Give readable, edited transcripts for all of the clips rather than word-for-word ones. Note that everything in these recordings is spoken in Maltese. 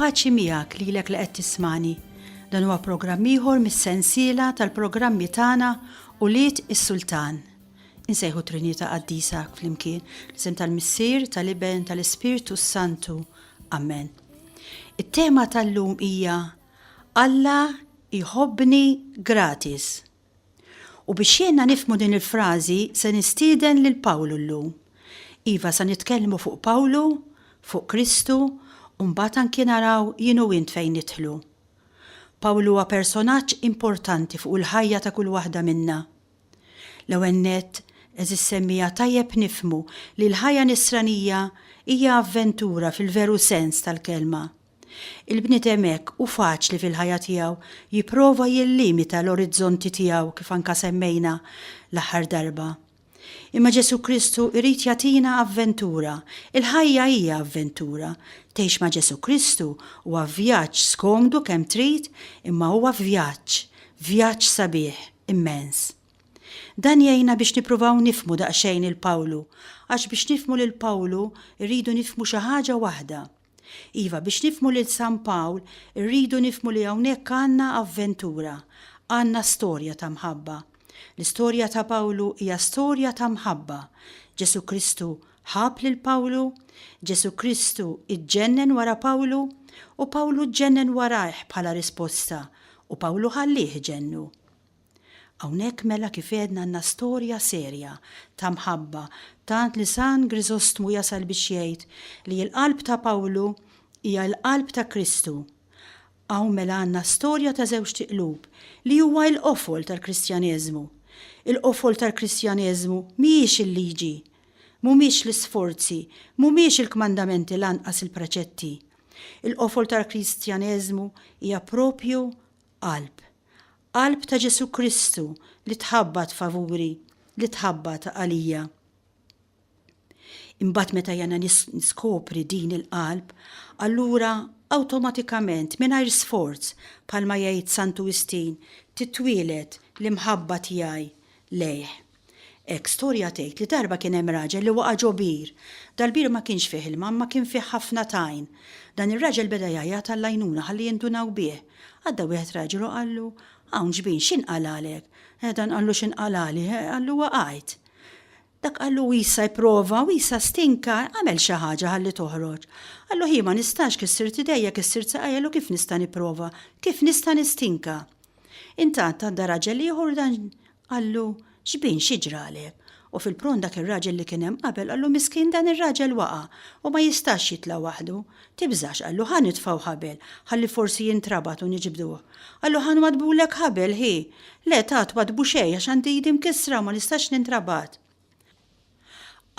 Il-paċi miegħek lilek li qed tismani. Dan huwa programm ieħor mis-sensiela tal-programmi tagħna Ulied is-Sultan. Insejħu Trinità Qaddisa flimkien, l-isem tal-Missier, tal-Iben, tal-Ispirtu s-Santu. Amen. It-tema tal-lum hija Alla jħobbni gratis. U biex jgħinna nifhmu din il-frażi se nistieden lil Pawlu llum. Iva, sa nitkellmu fuq Pawlu, fuq Kristu, u mbagħad anki naraw jien u int fejn nidħlu. Pawlu huwa personaġġ importanti fuq il-ħajja ta' kull waħda minna. L-ewwel nett, għeżież semmiegħa tajjeb nifhmu li l-ħajja nisranija hija avventura fil-veru sens tal-kelma. Il-bniedem hekk hu faċli fil-ħajja tiegħu jipprova jillimita l-orizzonti tiegħu kif anka semmejna l-aħħar darba. Imma Ġesù Kristu jrid jagħtina avventura. Il-ħajja hija avventura. Tgħix ma' Ġesù Kristu huwa vjaġġ skomdu kemm trid imma huwa vjaġġ, vjaġġ sabiħ immens. Dan jgħinna biex nippruvaw nifhmu daqsxejn 'il Pawlu, għax biex nifhmu lil Pawlu rridu nifhmu xi ħaġa waħda. Iva, biex nifhmu lil San Pawl, irridu nifhmu li hawnhekk għandna avventura, għandna storja ta' mħabba. L-istorja ta' Pawlu hija storja ta' mħabba. Ġesù Kristu ħabb lil Pawlu, Ġesù Kristu ġġennen wara Pawlu, u Pawlu ġġennen warajh bħala risposta, u Pawlu ħallieh iġennu. Hawnhekk mela kif għedna għandna storja serja ta' mħabba tant li San Griżostmu jasal biex jgħid li l-qalb ta' Pawlu hija l-qalb ta' Kristu. Hawn mela għandna storja ta' żewġt iqlub li huwa l-qofol tal-Kristjaneżmu. Il-qofol tal-Kristjaneżmu mhijiex il-liġi, mhumiex l-isforzi, mhumiex il-kmandamenti lanqas il-preċetti. Il-qofol tal-Kristjaneżmu hija propju qalb. Qalb ta' Ġesù Kristu li tħabbat favuri, li tħabbat għalija. Imbagħad meta jena niskopri din il-qalb, allura awtomatikament mingħajr sforz, bħalma jgħid Santu Wistin, titwieled l-imħabba tiegħi lejh. Hekk storja tgħid li darba kien hemm raġel li waqa' ġo bir. Dal-bir ma kienx fih ilma imma kien fih ħafna tajn. Dan ir-raġel beda jgħajjat għall-għajnuna ħalli jindunaw bih. Għadda wieħed raġel u qallu, Hawn xbin, x'inqalgħalek? Eh, dan qallu x'inqalgħali, eh, qallu waqajt. Dak qallu isa ipprova u isa stinka, agħmel xi ħaġa ħalli toħroġ. Qallu ħi ma nistax kissirt idejja, kissirt saqajja, qallu kif nista' nipprova, kif nista' nistinka. Intant għadda raġel ieħor u dan Qallu, X'bin, xi ġralek? U fil-pront dak ir-raġel li kien hemm qabel qallu, Miskin dan ir-raġel waqa' u ma jistax jitla' waħdu. Tibżax, qallu, ħa nitfgħu ħabel, ħalli forsi jintrabat u niġbduh. Qallu, Ħa nwaddbulek ħabel, ħi. Le, ta, twaddbu xejn għax għandi idi mkissra u ma nistax nintrabat.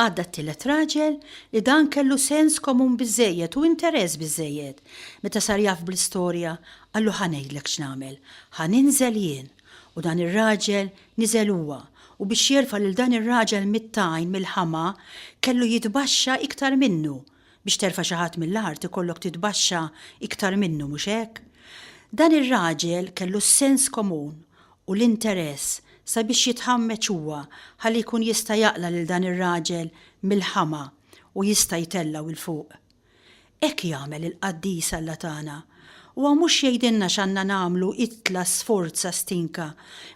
Għadda t-tielet raġel li dan kellu sens komun biżżejjed u interess biżżejjed. Meta sar jaf bl-istorja, qallu ħa ngħidlek x'nagħmel, ħa ninżel jien. U dan ir-raġel niżel huwa, u biex jerfa' lil dan ir-raġel mit-tajn, mill-ħama, kellu jitbaxxa iktar minnu. Biex terfa' xi ħadd mill-art ikollok titbaxxa iktar minnu, mhux hekk? Dan ir-raġel kellu s-sens komun u l-interess sabiex jitħammeġ huwa ħalli jkun jista' jaqla' lil dan ir-raġel mill-ħama u jista' jtellgħu 'l fuq. Hekk jagħmel il-qaddis Alla tagħna. Huwa mhux jgħidilna x'għandna nagħmlu itla' sforza stinka,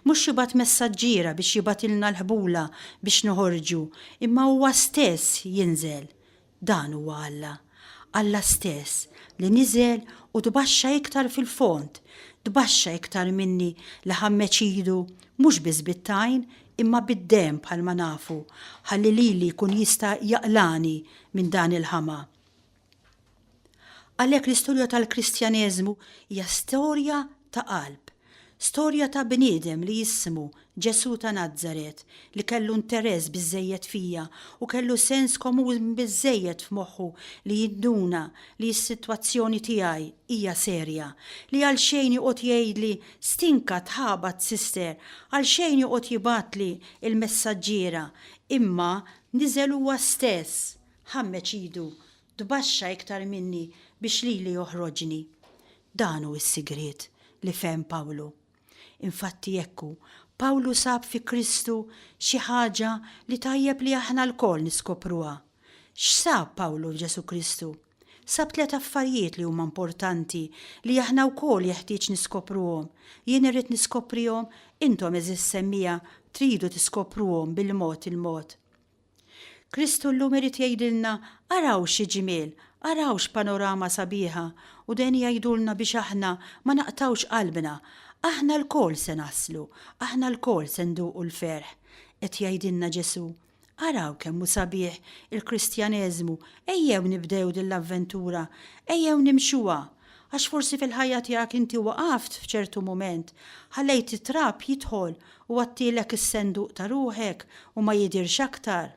mhux jibgħat messaġġiera biex jibgħatilna l-ħbula biex noħorġu, imma huwa stess jinżel. Dan huwa Alla. Alla stess, li niżel u tbaxxa iktar fil-fond, tbaxxa iktar minni li ħammeġ idu mhux biss bit-tajn imma bid-demm bħalma nafu, ħalli lili jkun jista' jaqlagħni minn dan il-ħama. Għalhekk l-istorja tal-Kristjaneżmu hija storja ta' qalb, storja ta' bniedem li jismu Ġesù ta' Nazaret li kellu interess biżżejjed fija u kellu sens komun biżżejjed f'moħħu li jinduna li s-sitwazzjoni tiegħi hija serja, li għalxejn joqgħod jgħidli stinka tħabat sister, għalxejn joqgħod jibgħatli l-messaġġiera, imma niżel huwa stess, ħammeġ idu Tbaxxa iktar minni biex lili joħroġni. Dan hu s-sigriet li fehem Pawlu. Infatti hekk hu, Pawlu sab fi Kristu xi ħaġa li tajjeb li aħna lkoll niskopruha. X'sab Pawlu f'Ġesù Kristu? sab tlett affarijiet li huma importanti li aħna wkoll jeħtieġ niskopruhom. Jien irrid niskoprihom, intom għeżież semmiegħa tridu tiskopruhom bil-mod il-mod. Kristu llum irid jgħidilna, araw xi ġmiel, araw x'panorama sabiħa u den jgħidulna biex aħna ma naqtgħux qalbna, aħna lkoll se naslu, aħna lkoll se nduqu l-ferħ. Qed jgħidilna Ġesù, araw kemm hu sabiħ il-Kristjaneżmu, ejjew nibdew din l-avventura, ejjew nimxuha, Għax forsi fil-ħajja tiegħek inti waqaft f'ċertu mument, ħallejt it-trab jidħol u għattielek is-senduq ta' ruħek u ma jidhirx aktar.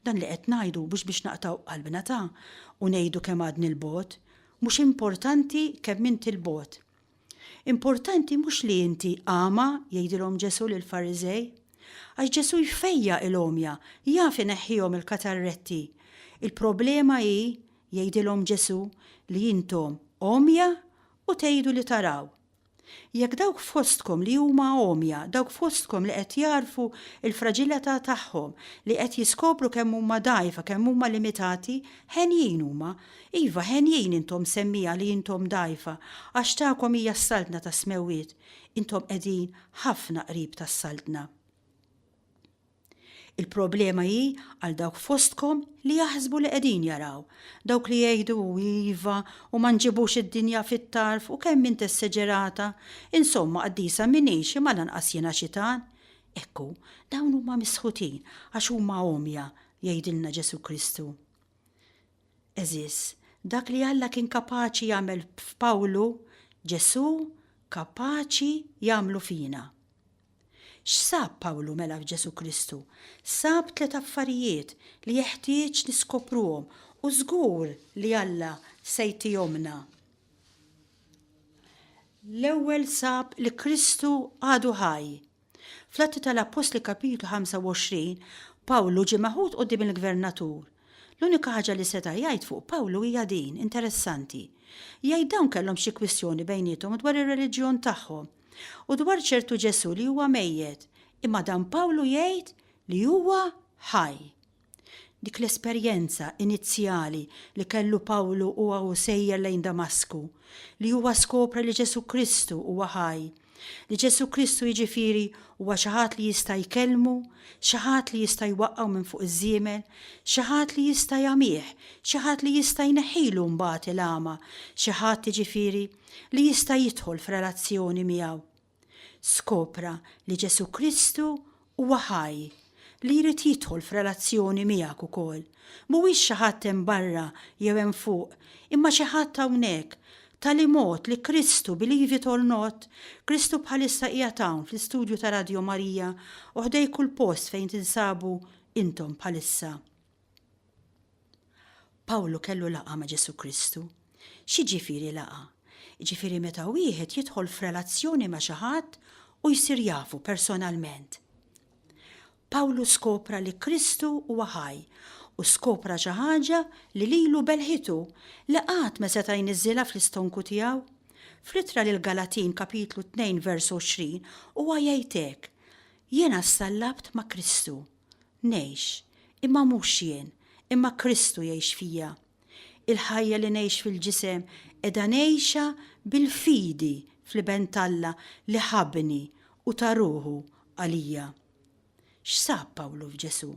Dan li qed ngħidu mhux biex naqtgħu qalbna ta' u ngħidu kemm għadni 'l bogħod. Mhux importanti kemm inti 'l bogħod. Importanti mhux li inti agħma, jgħidilhom Ġesù lill-Fariżej. Għax Ġesù jfejjaq il-għomja, jaf ineħħihom il-katarretti. Il-problema hi Jgħidilhom Ġesù li intom għomja u tgħidu li taraw. Jekk dawk fostkom li huma għomja, dawk fostkom li qed jagħrfu l-fraġilità tagħhom, li qed jiskopru kemm huma dgħajfa, kemm huma limitati, henjin huma. Iva, henjin intom semmiegħa li intom dgħajfa, għax tagħkom hija s-saltna tas-smewwiet. Intom qegħdin ħafna qrib tas-saltna. Il-problema hi għal dawk fostkom li jaħsbu li qegħdin jaraw, dawk li jgħidu iva u ma nġibux id-dinja fit-tarf u kemm int esseġerata, insomma qaddisa m'iniex imma lanqas jiena xitan. Hekk hu, dawn huma misħutin għax huma għomja, jgħidilna Ġesù Kristu. Għeżież, dak li Alla kien kapaċi jagħmel f'Pawlu, Ġesù kapaċi jagħmlu fina. X'sab Pawlu mela f'Ġesù Kristu? Sab tliet affarijiet li jeħtieġ niskopruhom u żgur li Alla se jtihomlna. L-ewwel sab li Kristu għadu ħaj. Fl-Atti tal-Appostli kapitlu 25, Pawlu ġie meħud quddiem il-gvernatur. L-unika ħaġa li seta' jgħid fuq Pawlu hija din, interessanti. Jgħid dawn kellhom xi kwistjoni bejniethom dwar ir-reliġjon tagħhom. U dwar ċertu Ġesù li huwa mejjet, imma dan Pawlu jgħid li huwa ħaj. Dik l-esperjenza inizjali li kellu Pawlu huwa u sejjer lejn Damasku, li huwa skopra li Ġesù Kristu huwa ħaj, li Ġesù Kristu jiġifieri huwa xi ħadd li jista' jkellmu, xi ħadd li jista' jwaqqgħu minn fuq iż-żiemel, xi ħadd li jista' jagħmih, xi ħadd li jista' jneħħilu mbagħad il-għama, xi ħadd jiġifieri li jista' jidħol f'relazzjoni miegħu. Skopra li Ġesù Kristu huwa ħaj, li jrid jidħol f'relazzjoni miegħek ukoll. Mhuwiex xi ħadd hemm barra jew hemm fuq, imma xi ħadd hawnhekk, tali mod li Kristu, believe it or not, Kristu bħalissa qiegħed hawn fl-istudju ta' Radio Maria u ħdej kull post fejn tinsabu intom bħalissa. Pawlu kellu laqgħa ma' Ġesù Kristu. X'jiġifieri laqgħa? Jiġifieri meta wieħed jidħol f'relazzjoni ma' xi ħadd u jsir jafu personalment. Pawlu skopra li Kristu huwa ħaj u skopra xi ħaġa li lilu belħitu li qatt ma seta' jniżżilha fl-istonku tiegħu. Fl-Ittra lill-Galatin kapitlu 2 vers 20 huwa jgħid hekk, Jiena ssallabt ma' Kristu. Ngħix, imma mhux jien, imma Kristu jgħix fija. Il-ħajja li ngħix fil-ġisem qiegħda ngħixha bil-fidi fl-Iben t'Alla li ħabbni u ta ruħu għalija. X'sab Pawlu f'Ġesù?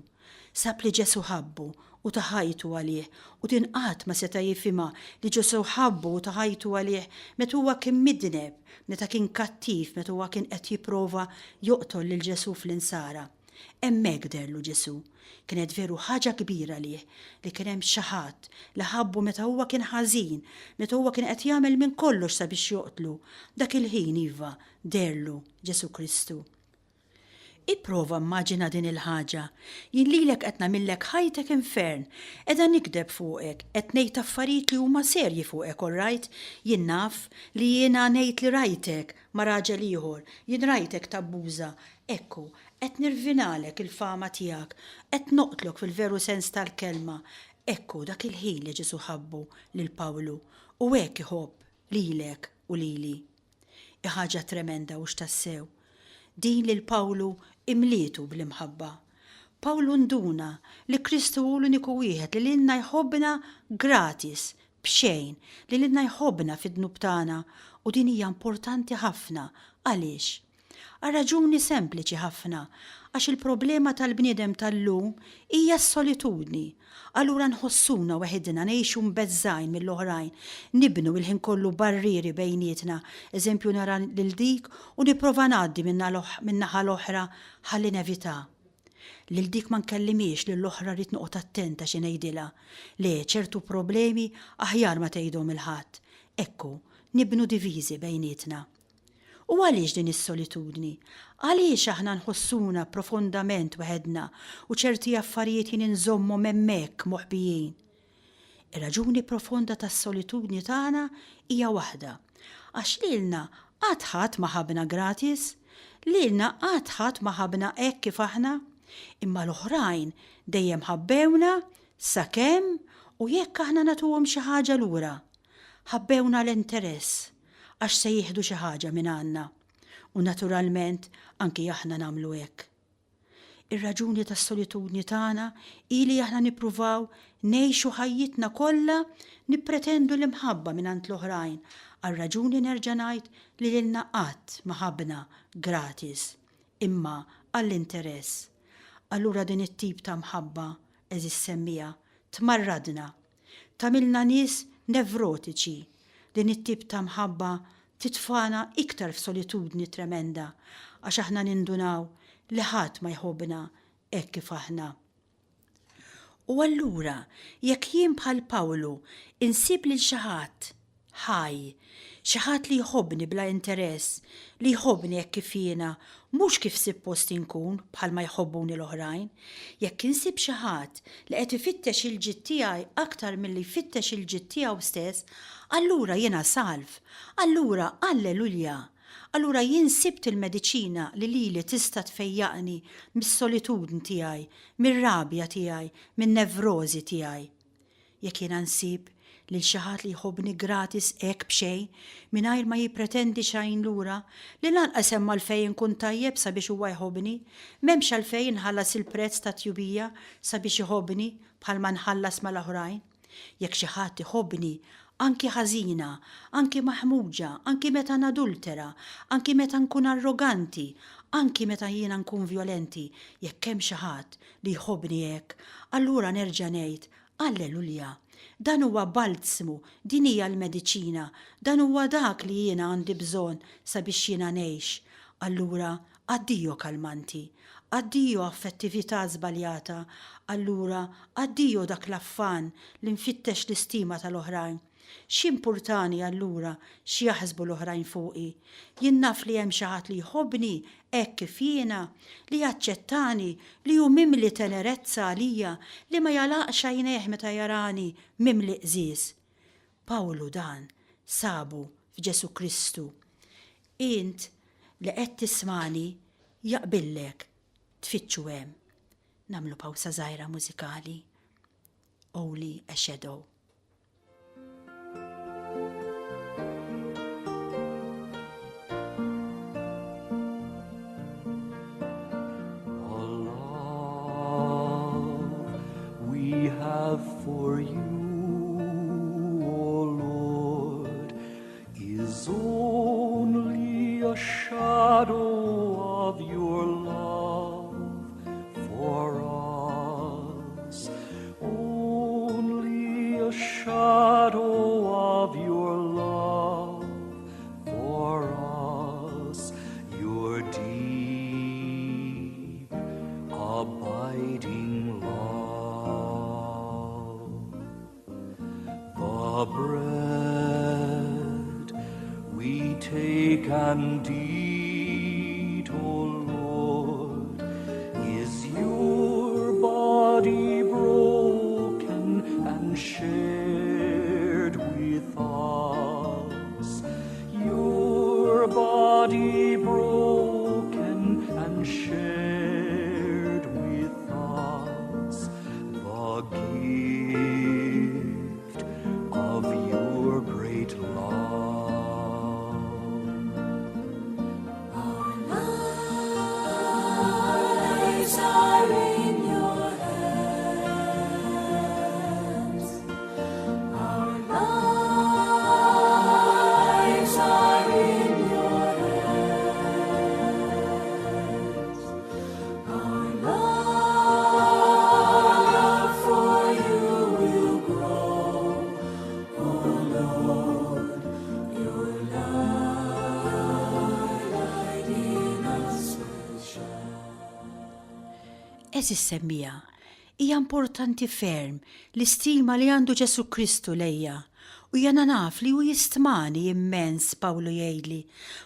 Sab li Ġesù ħabbu u ta ħajtu għalih u din qatt ma seta' jifhimha li Ġesù ħabbu u ta ħajtu għalih meta huwa kien midneb, meta kien kattiv, meta huwa kien qed jipprova joqtol lil Ġesù fl-insara. Hemmhekk deherlu Ġesù. Kienet veru ħaġa kbira għalih li kien hemm xi ħadd li ħabbu meta huwa kien ħażin, meta huwa kien qed jagħmel minn kollox sabiex joqtlu. Dak il-ħin, iva, deherlu Ġesù Kristu. Ipprova immaġina din il-ħaġa. Jien lilek qed nagħmillek ħajtek infern. Qiegħda nigdeb fuqek, qed ngħid affarijiet li huma serji fuqek, all right? Jien naf li jiena ngħid li rajtek ma' raġel ieħor, jien rajtek tabbuża, Ekku, qed nirvinalek il-fama tiegħek, qed noqtlok fil-veru sens tal-kelma. Ekku, dak il-ħin li Ġesù ħabbu lil Pawlu, u hekk iħobb lilek u lili. Hi ħaġa tremenda hux tassew? Din lil Pawlu imlietu bl-imħabba. Pawlu nduna li Kristu hu l-uniku wieħed li lilna jħobbna gratis, b'xejn, li lilna jħobbna fid-dnub tagħna u din hija importanti ħafna. Għaliex? Għal raġuni sempliċi ħafna, għax il-problema tal-bniedem tal-lum hija s-solitudni. Allura nħossuna weħidna, ngħixu mbeżżgħin mill-oħrajn, nibnu il-ħin kollu barrieri bejnietna, eżempju nara lil dik u nipprova ngħaddi min-naħa l-oħra ħalli nevitha. Lil dik ma nkellimhiex, lill-oħra rrid noqgħod attenta xi ngħidilha. Le, ċertu problemi aħjar ma tgħidhom 'il ħadd. Ekku, nibnu diviżi bejnietna. U għaliex din is-solitudni? Għaliex aħna nħossuna profondament weħedna u ċerti affarijiet jien inżommhom hemmhekk moħbijin? Ir-raġuni profonda tas-solitudni tagħna hija waħda, għax lilna qatt ħadd ma ħabbna gratis, lilna qatt ħadd ma ħabbna hekk kif aħna, imma l-oħrajn dejjem ħabbewna sakemm u jekk aħna nagħtuhom xi ħaġa lura. Ħabbewna l-interess għax se jieħdu xi ħaġa mingħandna. U naturalment anki aħna nagħmlu hekk. Ir-raġuni tas-solitudni tagħna hi li aħna nippruvaw ngħixu ħajjitna kollha nippretendu l-imħabba mingħand l-oħrajn għal raġuni nerġa' ngħid li lilna qatt ma ħabbna gratis, imma għall-interess. Allura din it-tip ta' mħabba, għeżież semmiegħa, tmarradna. Tagħmilna nies nevrotiċi. Din it-tip ta' mħabba titfagħna iktar f'solitudni tremenda għax aħna nindunaw li ħadd ma jħobbna hekk kif aħna. U allura jekk jien bħal Pawlu insib lil xi ħadd ħaj, xi ħadd li jħobbni bla interess, li jħobbni hekk kif jiena, mhux kif sippost inkun bħalma jħobbuni l-oħrajn. Jekk insib xi ħadd li qed ifittex il-ġid tiegħi aktar milli jfittex il-ġid tiegħu stess, allura jiena salv. Allura, allelujja! Allura jien sibt il-mediċina li lili tista' tfejjaqni mis-solitudn tiegħi, mir-rabja tiegħi, min-nevrożi tiegħi. Jekk jiena nsib lil xi ħadd li jħobbni gratis hekk b'xejn, mingħajr ma jippretendi xejn lura, li lanqas hemm għalfejn inkun tajjeb sabiex huwa jħobbni, m'hemmx għalfejn inħallas il-prezz tat-tjubija sabiex iħobbni bħalma nħallas mal-oħrajn. Jekk xi ħadd iħobbni, anki ħażina, anki maħmuġa, anki meta nadultera, anki meta nkun arroganti, anki meta jiena nkun vjolenti, jekk hemm xi ħadd li jħobbni hekk, allura nerġa' ngħid, Allelulja! Dan huwa balzmu, din hija l-mediċina, dan huwa dak li jiena għandi bżonn sabiex jiena ngħix. Allura, addio kalmanti, addio affettività żbaljata, allura addio dak l-affann li nfittex l-istima tal-oħrajn. X'jimpurtani allura x'jaħsbu l-oħrajn fuqi? Jien naf li hemm xi ħadd li jħobbni hekk kif jiena, li jaċċettani, li hu mimli tenerezza għalija, li ma jagħlaqx għajnejh meta jarani mimli qżież. Pawlu dan sabu f'Ġesù Kristu. Int li qed tismagħni jaqbillek tfittxu hemm. Nagħmlu pawsa żgħira mużikali. Only a Shadow. have for you, O Lord, is only a shadow of your love for us. Only a shadow of your love for us, your deep abiding love. The bread we take and eat, O Lord, is your body broken and shared with us. Your body broken and shared with us. The gift of your great love. Our lives are in your Għeżież semmiegħa, hija importanti ferm l-istima li għandu Ġesù Kristu lejja, u jiena naf li hu jistmani immens, Pawlu jgħidli.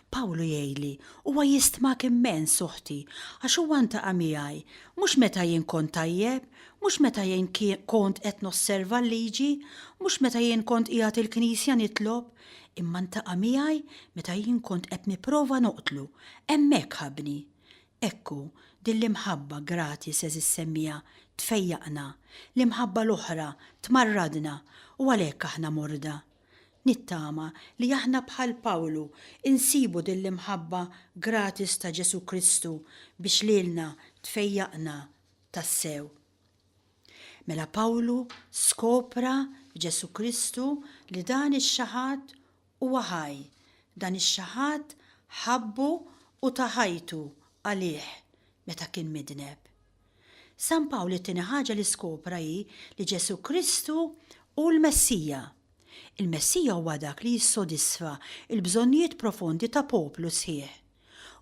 Pawlu jgħidli, huwa jistmak immens, oħti, għax huwa ntaqa' miegħi, mhux meta jien kont tajjeb, mhux meta jien kont qed nosserva l-liġi, mhux meta jien kont qiegħed il-knisja nitlob, imma ntaqa' miegħi meta jien kont qed nipprova noqtlu, hemmhekk ħabbni. Hekk hu, din l-imħabba gratis għeżież semmiegħa, tfejjaqna, l-imħabba l-oħra tmarradna u għalhekk aħna morda. Nittama li aħna bħal Pawlu nsibu din l-imħabba gratis ta' Ġesù Kristu biex lilna tfejjaqna tassew. Mela Pawlu skopra f'Ġesù Kristu li dan ix-xi ħadd Huwa ħaj. Dan ix-xi ħadd ħabbu u ta ħajtu għalih meta kien midneb. San Pawl it-tieni ħaġa li skopra hi li Ġesù Kristu hu l-Messija. Il-Messija huwa dak li jissodisfa l-bżonnijiet profondi ta' poplu sħiħ.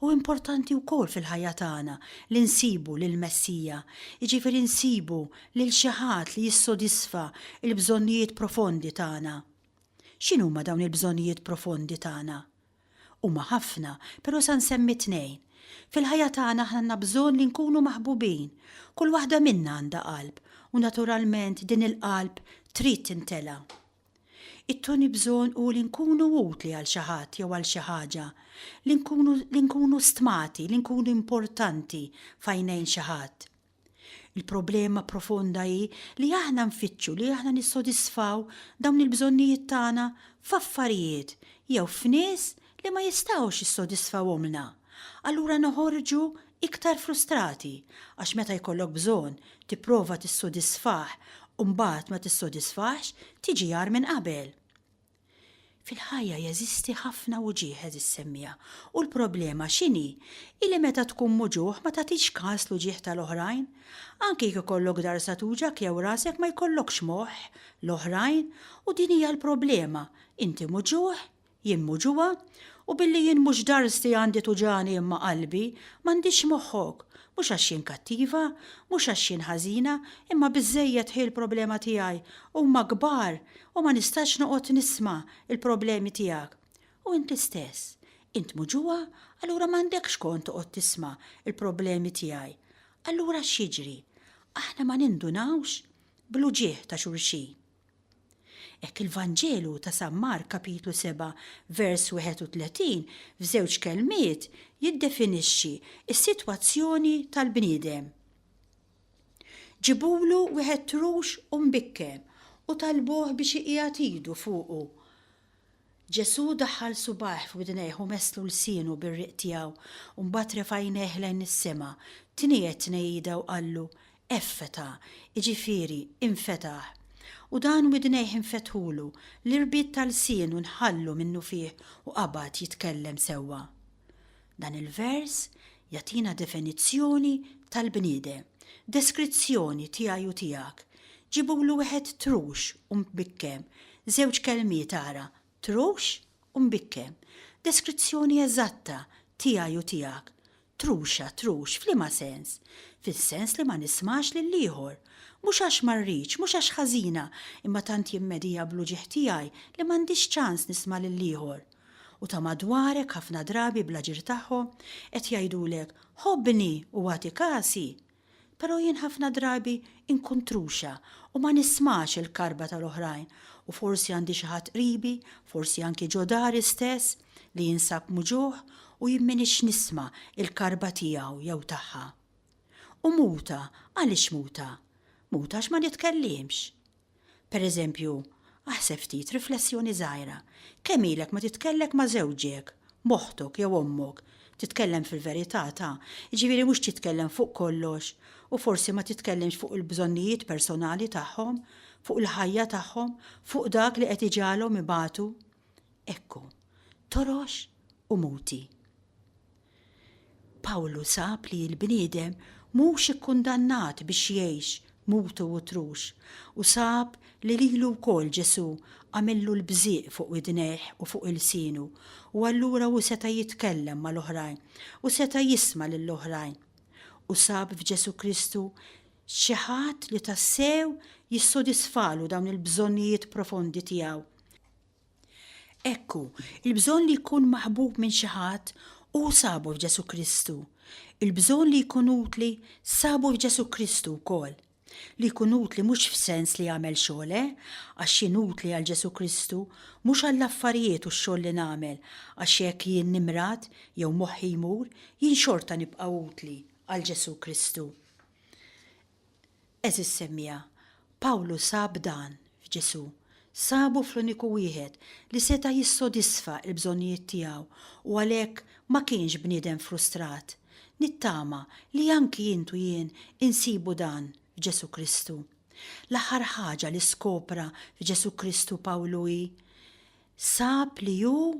Hu importanti wkoll fil-ħajja tagħna li nsibu lill-Messija, jiġifieri nsibu lil xi ħadd li jissodisfa l-bżonnijiet profondi tagħna. X'inhuma dawn il-bżonnijiet profondi tagħna? Huma ħafna, però sa nsemmi tnejn. Fil-ħajja tagħna aħna għandna bżonn li nkunu maħbubin. Kull waħda minna għandha qalb u naturalment din il-qalb trid timtela. It-tieni bżonn hu li nkunu utli għal xi ħadd jew għal xi ħaġa, li nkunu li nkunu stmati, li nkunu importanti f'għajnejn xi ħadd. Il-problema profonda hi li aħna nfittxu li aħna nissodisfaw dawn il-bżonnijiet tagħna f'affarijiet jew f'nies li ma jistgħux jissodisfawhomlna. Allura noħorġu iktar frustrati għax meta jkollok bżonn tipprova tissodisfah u mbagħad ma tissodisfahx tiġi agħar minn qabel. Fil-ħajja jeżisti ħafna uġigħ għeżież semmiegħa u l-problema x'inhi? Hi li meta tkun muġugħ ma tagħtix kas l-uġigħ tal-oħrajn. Anki jekk ikollok darsa tuġgħek jew rasek ma jkollokx moħħ l-oħrajn u din hija l-problema, inti muġugħ, jien muġugħa u billi jien mhux darsti għandi tuġagħni imma qalbi, m'għandix moħħok. Mhux għax jien kattiva, mhux għax jien ħażina, imma biżżejjed hi l-problema tiegħi, huma kbar u ma nistax noqgħod nisma' l-problemi tiegħek. U int l-istess. Int muġugħa, allura m'għandekx kont toqgħod tisma' l-problemi tiegħi. Allura x'jiġri? Aħna ma nindunawx bl-uġigħ ta' xulxin. Hekk il-Vanġelu ta' San Mark kapitlu 7 vers 31 f'żewġ kelmiet jiddefinixxi s-sitwazzjoni tal-bniedem. Ġibulu wieħed trux u mbikkem u talbuh biex iqiegħed idu fuqu. Ġesù daħħal subgħajh f'widnejh u messlu lsienu bir-riq tiegħu, u mbagħad refa' għajnejh lejn is-sema, tniegħed tnegħida u qallu, Effeta, jiġifieri, infetaħ. U dan widnejh infetħulu, l-irbit ta' lsienu nħallu minnufih u qabad jitkellem sewwa. Dan il-vers jagħtina definizzjoni tal-bniedem, deskrizzjoni tiegħi u tiegħek. Ġibulu wieħed trux u mbikkem, żewġ kelmiet ara, trux u mbikkem. Deskrizzjoni eżatta tiegħi u tiegħek. Truxa, trux, f'liema sens? Fis-sens li ma nismax lill-ieħor. Mhux għax ma rridx, mhux għax ħażina, imma tant jien medhija bl-uġigħ tiegħi li m'għandix ċans nisma' lill-ieħor. U ta' madwarek ħafna drabi bl-aġir tagħhom qed jgħidulek, ħobbni u agħti kasi! Però jien ħafna drabi nkun truxa u ma nismax il-karba tal-oħrajn u forsi għandi xi ħadd qribi, forsi anki ġo dari stess, li jinsab muġugħ u jien m'iniex nisma' l-karba tiegħu jew tagħha. U muta, għaliex muta? Muta għax ma nitkellimx. Per eżempju, aħseb ftit, riflessjoni żgħira, kemm ilek ma titkellek ma' żewġek, m'oħtok jew ommok, titkellem fil-verità ta', jiġifieri mhux titkellem fuq kollox u forsi ma titkellimx fuq il-bżonnijiet personali tagħhom, fuq il-ħajja tagħhom, fuq dak li qed iġagħalhom ibatu. Hekk hu, torox u muti. Pawlu sab li l-bniedem mhux ikkundannat biex jgħix mutu u trux, u sab li lilu wkoll Ġesù għamillu l-bżieq fuq widnejh u fuq ilsienu, u allura hu seta' jitkellem mal-oħrajn u seta' jisma' lill-oħrajn. U sab f'Ġesù Kristu xi ħadd li tassew jissodisfalu dawn il-bżonnijiet profondi tiegħu. Hekk hu, il-bżonn li jkun maħbub minn xi ħadd hu sabu f'Ġesù Kristu. Il-bżonn li jkun utli sabu f'Ġesù Kristu wkoll. Li jkun utli mhux f'sens li jagħmel xogħol, eh, għax jien utli għal Ġesù Kristu mhux għall-affarijiet u x-xogħol li nagħmel, għax jekk jien nimrad jew moħħi jmur, jien xorta nibqa' utli għal Ġesù Kristu. Għeżież semmiegħa, Pawlu sab dan f'Ġesù. Sabu fl-uniku wieħed li seta' jissodisfa l-bżonnijiet tiegħu u għalhekk ma kienx bniedem frustrat. Nittama li anki int u jien insibu dan f'Ġesù Kristu. L-aħħar ħaġa li skopra f'Ġesù Kristu Pawlu hi, sab li hu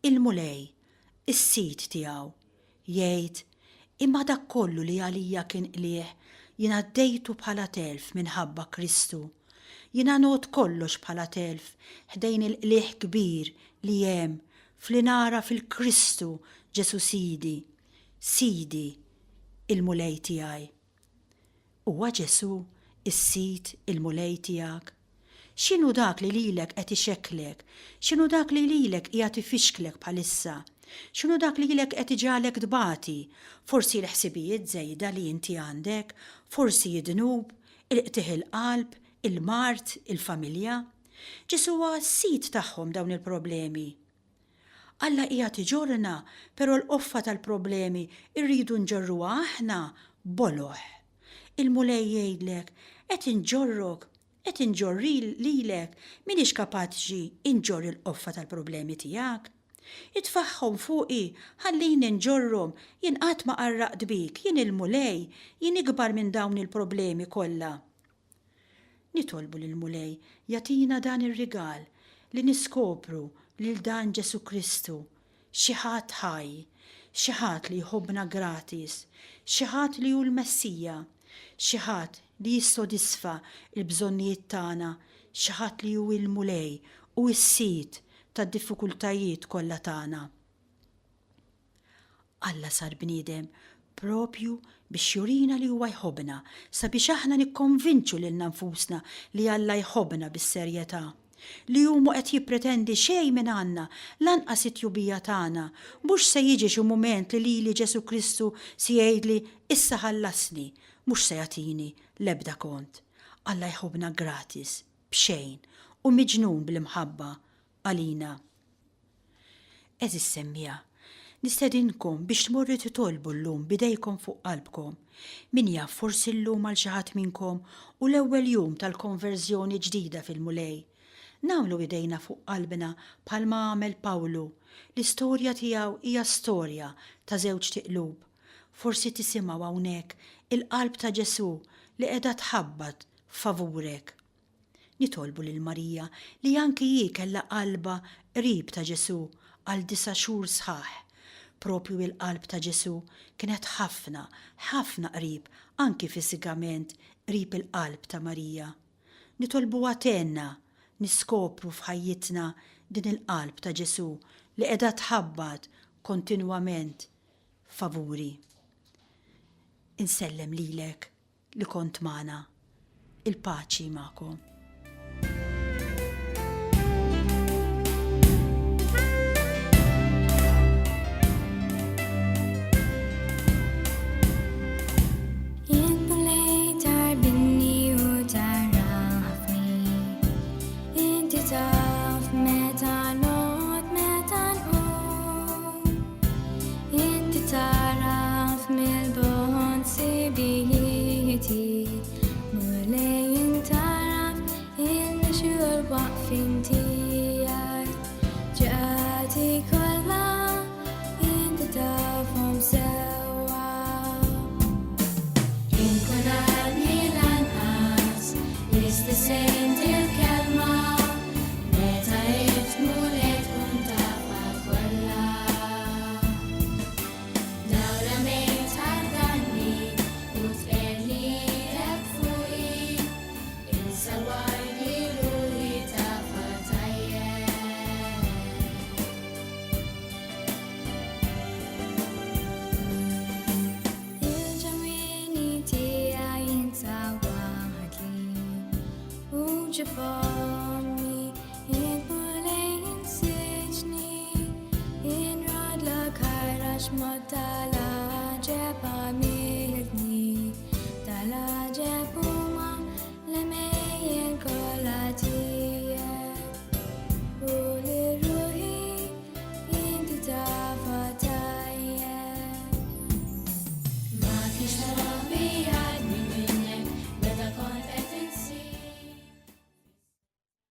Il-Mulej, is-Sid tiegħu, jgħid, Imma dak kollu li għalija kien qligħ, jien għaddejtu bħala telf minħabba Kristu. Jiena ngħodd kollox bħala telf ħdejn il-qligħ kbir li hemm f'li nagħraf il-Kristu Ġesù Sidi, Sidi, il-Mulej tiegħi. Huwa Ġesù s-Sid il-Mulej tiegħek? X'inhu dak li lilek qed ixekklek? X'inhu dak li lilek qiegħed ifixklek bħalissa? X'inhu dak li lilek qed iġagħlek tbati? Forsi l-ħsibijiet żejda li inti għandek? Forsi d-dnub? Il-qtigħ il-qalb? Il-mard? Il-familja? Ġesù huwa s-Sid tagħhom dawn il-problemi. Alla qiegħed iġorrna, però l-qoffa tal-problemi rridu nġorruha aħna boloh. Il-Mulej jgħidlek, qed inġorrok, qed inġorr lilek, m'iniex kapaċi nġorr il-qoffa tal-problemi tiegħek. Itfagħhom fuqi, ħallini nġorrhom, jien qatt ma qarraqt bik, jien il-Mulej, jien ikbar minn dawn il-problemi kollha. Nitolbu lill-Mulej jagħtina dan ir-rigal li niskopru lil dan Ġesù Kristu, xi ħadd ħaj, xi ħadd li jħobbna gratis, xi ħadd li hu l-Messija, xi ħadd li jissodisfa l-bżonnijiet tagħna, xi ħadd li hu l-Mulej u s-Sid tad-diffikultajiet kollha tagħna. Alla sar bniedem proprju biex jurina li huwa jħobbna, sabiex aħna nikkonvinċu lilna nfusna li Alla jħobbna bis-serjetà. Li hu mhu qed jippretendi xejn minn għandna, lanqas it-tjubija tagħna. Mhux se jiġi xi mument li lili Ġesù Kristu se jgħidli issa ħallasni, mhux se jagħtini l-ebda kont. Alla jħobbna gratis, b'xejn, u miġnun bl-imħabba għalina. Għeżież semmiegħa, nistedinkom biex tmorru titolbu llum b'idejkom fuq qalbkom. Min jaf forsi llum għal xi ħadd minnkom hu l-ewwel jum tal-konverżjoni ġdida fil-Mulej. Nagħmlu idejna fuq qalbna bħalma għamel Pawlu. L-istorja tiegħu hija storja ta' żewġt iqlub. Forsi tisimgħu hawnhekk il-qalb ta' Ġesù li qiegħda tħabbat favurek. Nitolbu lil Marija li anki hi kellha qalbha qrib ta' Ġesù għal disa' xhur sħaħ. Proprju il-qalb ta' Ġesù kienet ħafna, ħafna qrib, anki fiżikament qrib il-qalb ta' Marija. Nitolbuha tgħinna niskopru f'ħajjitna din il-qalb ta' Ġesù li qiegħda tħabbat kontinwament favuri. Insellem lilek li kont magħna. Il-paċi magħkom. Inti taraf mill-bogħod sibijieti, Mulej int taraf. ġo fommi, int Mulej insiġni, inrodlok ħajr għax mod tal-għaġeb għamiltni, tal-għaġeb u.